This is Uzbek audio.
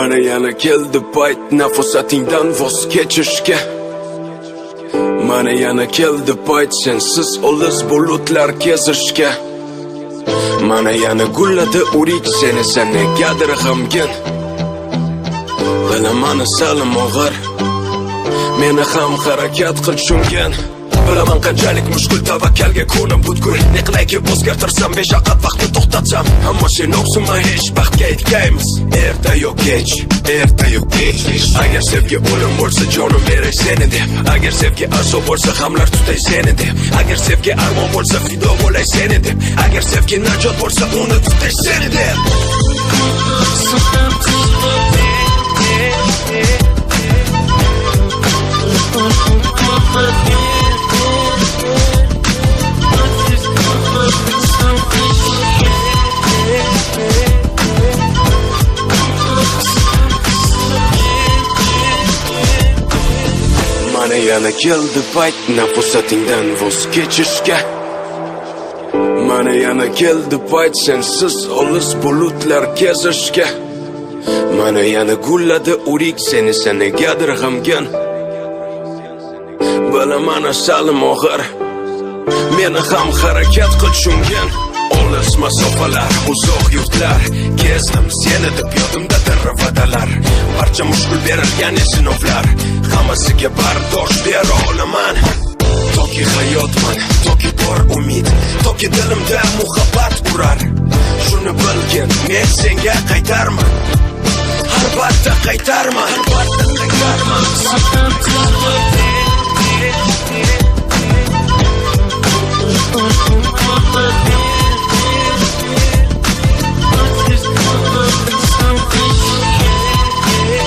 Mana yana keldi payt nafosatingdan voz kechishga. Mana yana keldi payt sensiz olis bulutlar kezishga. Mana yana gulladi o'rik, seni negadir g'amgin. Bilaman, asalim, og'ir. Meni ham harakat qil tushungin. Bilaman, qanchalik mushkul tavakkalga ko'nib butkul. Ne qilayki, o'zgartirsam, beshafqat vaqtni to'xtatsam. Ammo sen o'ksinma hech, baxtga yetgaymiz erta yo kech, erta yo kech. Agar sevgi o'lim bo'lsa, jonim beray seni deb. Agar sevgi azob bo'lsa, g'amlar tutay seni deb. Agar sevgi armon bo'lsa, fido bo'lay seni deb. Agar sevgi najot bo'lsa, uni tutay seni deb. Mana yana keldi payt nafosatingdan voz kechishga. Mana yana keldi payt sensiz olis bulutlar kezishga. Mana yana gulladi o'rik, seni negadir g'amgin. Bilaman, asalim, og'ir. Meni ham harakat qil tushungin. Olis masofalar, uzoq yurtlar kezdim seni deb, yodimdadir va'dalar. Barcha mushkul berilgan sinovlar, hammasiga bardosh bera olaman. Toki hayotman, toki bor umid, toki dilimda muhabbat urar, shuni bilgin, men senga qaytarman, albatta qaytarman, albatta qaytarman.